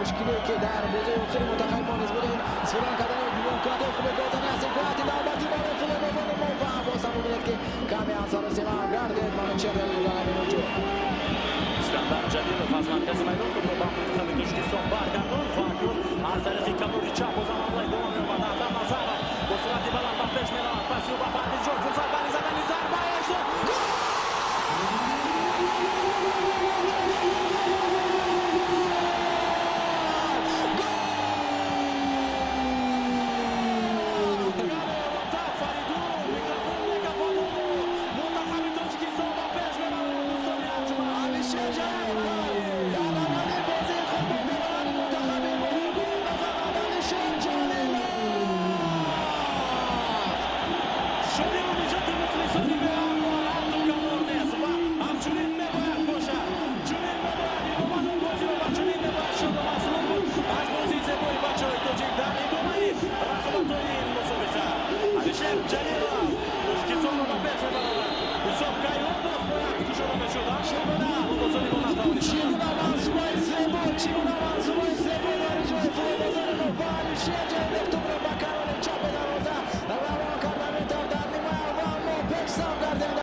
Мушкиле ки дар бозии охири мунтахаби мо низ буд, ин истифода накардани имкониятҳои хуби голзанӣ аст. Имконияти навбатӣ барои футболбозони мо ва боз ҳам мебинед, ки каме ҳам саросима гардид Манучер дар ҳамин ҳуҷум. Искандар Ҷалилов аз маркази майдон тӯпро ба мунтахаби Тоҷикистон баргардонд ва акнун аз тариқи канори чап бозам ҳамла идома меёбад. Адҳам Назаров бо суръати баланд ба пеш меравад. Паси ӯ ба Парвизҷон, фурсат барои задани зарба. Эҳсон, мунтахаби Тоҷикистон ба пеш мебарад, дӯстони арҷманд. Алишер Ҷалилов дар аввалин бозии худ бо пероҳани мунтахаби мо гол мезанад. Алишер Ҷалилов. Шодиву нишоти мухлисони беҳамвор ҳатту канор нест ва ҳамчунин мебояд бошад. Чунин мебояд идома дод бозиро ва чунин мебояд шоду масрур буд аз бозии зебои бачаҳои тоҷик дар идомаи рақобатҳои ин мусобиқа. Алишер Ҷалилов Тоҷикистонро ба пеш мебарорад. Ҳисоб кайҳо боз бояд кушода мешуд, аммо футболбозони мо натавонистанд. Чӣ гуна